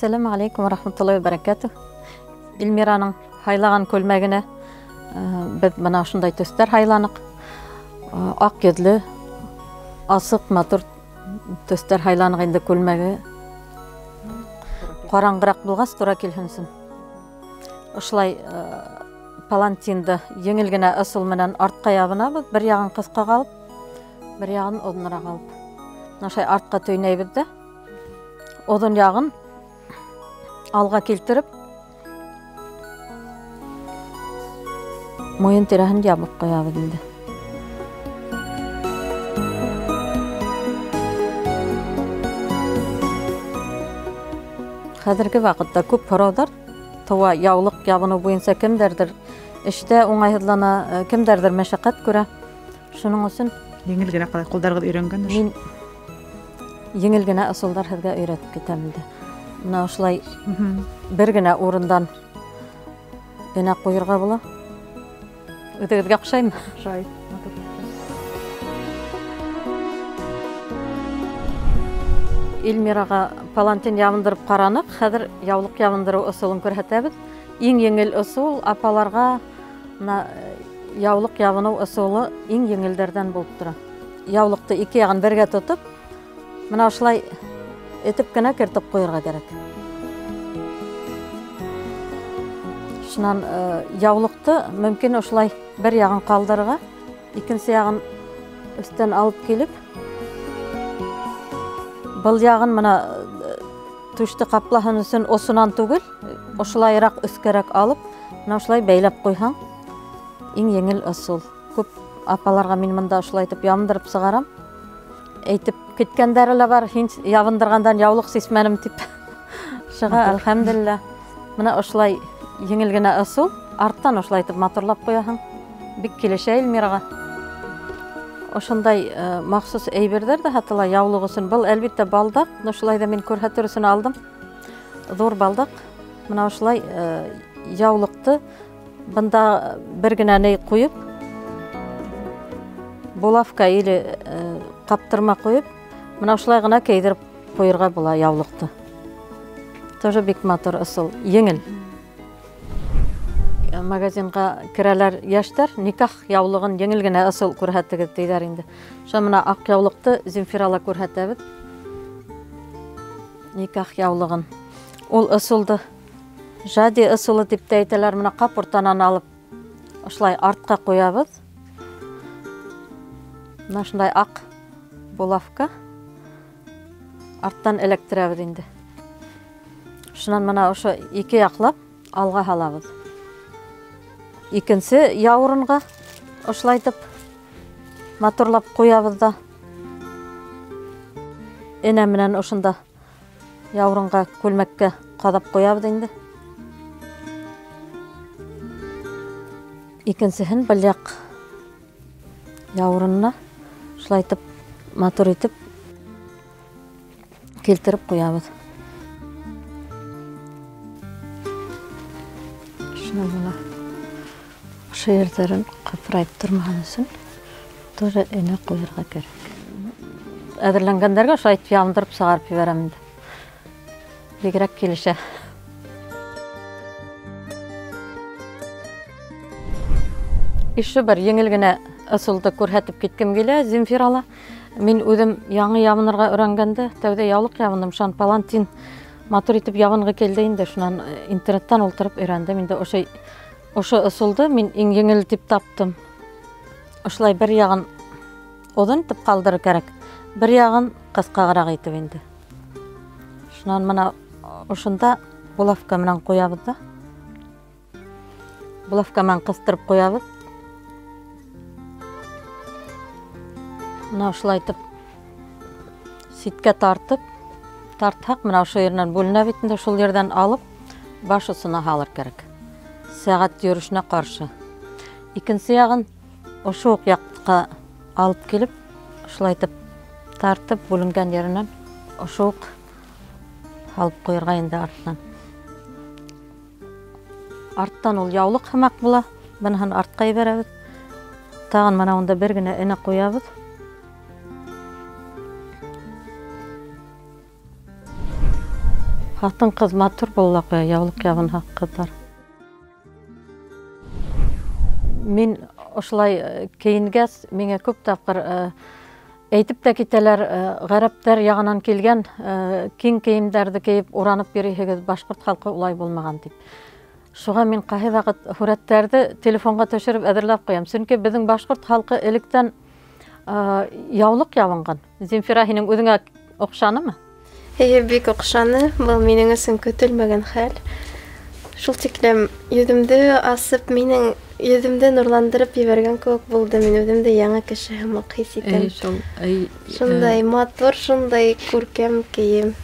Әссәләмү алейкум ва рахматуллаһи ва баракатуһ. Эльмираның һайлаған күлмәгенә беҙ бына ошондай төҫтәр һайланыҡ. Аҡ йөҙлө, асыҡ, матур төҫтәр һайланыҡ инде күлмәге. Ҡараңғыраҡ булғас тура килһен өсөн. Ошолай палантинды еңел генә ысул менән артҡа ябынабыҙ, бер яғын ҡыҫҡа алып, бер яғын оҙонораҡ алып. Бына ошолай артҡа төйнәйбеҙ ҙә, оҙон яғын алға килтереп, муйын тирәһен ябып ҡуябыҙ инде. Хәҙерге ваҡытта күп һорауҙар тыуа яулыҡ ябыныу буйынса, кемдәрҙер эштә уңайһыҙлана, кемдәрҙер мәшәҡәт күрә. Шуның өсөн еңел генә ҡалай ҡулдарығыҙ өйрәнгәндер. Мин еңел генә ысулдар һеҙгә өйрәтеп китәм инде. Бына ошолай бер генә урындан энә ҡуйырға була. Үҙегеҙгә оҡшаймы? Оҡшай. Эльмираға палантин ябындырып ҡараныҡ. Хәҙер яулыҡ ябындырыу ысулын күрһәтәбеҙ. Иң еңел ысул апаларға бына яулыҡ ябыныу ысулы иң еңелдәрҙән булып тора. Яулыҡты ике яғын бергә тотоп, бына ошолай этеп кенә кертеп ҡуйырға кәрәк. Шунан яулыҡты мөмкин ошолай бер яғын ҡалдырырға, икенсе яғын өҫтән алып килеп, был яғын бына түште ҡаплаһын өсөн осонан түгел, ошолайыраҡ өҫкәрәк алып, бына ошолай бәйләп ҡуйһаң, иң еңел ысул. Күп апаларға мин бында ошолай итеп ябындырып сығарам. Әйтеп киткәндәре лә бар, һин ябындырғандан яулыҡ сисмәнем тип. Шыға, әлхәмдүлилләһ. Бына ошолай еңел генә ысул, арттан ошолай итеп матурлап ҡуяһың. Бик килешә Эльмираға. Ошондай махсус әйберҙәр ҙә һатыла яулыҡ өсөн. Был әлбиттә балдаҡ, но шулай ҙа мин күрһәтер өсөн алдым. Ҙур балдаҡ. Бына ошолай яулыҡты бында бер генә ней ҡуйып, булавка или ҡаптырма ҡуйып, бына ошолай ғына кейҙереп ҡуйырға була яулыҡты. Тоже бик матур ысул, еңел. Магазинға керәләр йәштәр, никах яулығын еңел генә ысул күрһәтегеҙ тиҙәр инде. Шул бына аҡ яулыҡты Земфирала күрһәтәбеҙ. Никах яулығын. Ул ысулды жади ысулы тип тә әйтәләр. Бына ҡап уртанан алып ошолай артҡа ҡуябыҙ. Бына шундай аҡ булавка арттан эләктерәбеҙ инде. Шунан бына ошо ике яҡлап алға һалабыҙ. Икенсе яурынға ошолайтып матурлап ҡуябыҙ ҙа. Энә менән ошонда яурынға, күлмәккә ҡаҙап ҡуябыҙ инде. Икенсеһен был яҡ яурынына ошолайтып матур итеп килтереп ҡуябыҙ. Шуны бына ошо ерҙәрен ҡапырайып тормаһын өсөн тоже энә ҡуйырға кәрәк. Әҙерләнгәндәргә ошолай итеп ябындырып сығарып ебәрәм инде. Бигерәк килешә. Иши бер еңел генә ысулды күрһәтеп киткем килә Земфирала. Мин үҙем яңы ябынырға өйрәнгәндә тәүҙә яулыҡ ябындым. Шунан палантин матур итеп ябынғы килде инде. Шунан интернеттан ултырып өйрәндем. Инде ошо ысулды мин иң еңел тип таптым. Ошолай бер яғын оҙон итеп ҡалдырыр кәрәк, бер яғын ҡыҫҡағыраҡ итеп инде. Шунан бына ошонда булавка менән ҡуябыҙ ҙа. Булавка менән ҡыҫтырып ҡуябыҙ. Бына ошолай итеп ситкә тартып, тартһаҡ, бына ошо еренән бүленә бит инде, шул ерҙән алып баш осона һалыр кәрәк. Сәғәт йөрөшөнә ҡаршы. Икенсе яғын ошо уҡ яҡҡа алып килеп, ошолай итеп тартып бүленгән еренән ошо уҡ һалып ҡуйырға инде артынан. Арттан ул яулыҡ һымаҡ була. Быныһын артҡа ебәрәбеҙ. Тағын бына унда бер генә энә ҡуябыҙ. Ҡатын-ҡыҙ матур була ҡуя, яулыҡ ябынһа ҡыҙҙар. Мин ошолай кейенгәс, миңә күп тапҡыр әйтеп тә китәләр, ғәрәптәр яғынан килгән киң кейемдәрҙе кейеп уранып йөрөйһөгөҙ, башҡорт халҡы улай булмаған тип. Шуға мин ҡайһы ваҡыт һүрәттәрҙе телефонға төшөрөп әҙерләп ҡуям. Сөнки беҙҙең башҡорт халҡы электән яулыҡ ябынған. Земфира, һинең үҙеңә оҡшанымы? Эйе, бик оҡшаны. Был минең өсөн көтөлмәгән хәл. Шул тиклем йөҙөмдө асып, минең йөҙөмдө нурландырып ебәргән кеүек булды. Мин үҙемде яңы кеше һымаҡ хис итәм. Шундай матур, шундай күркәм кейем.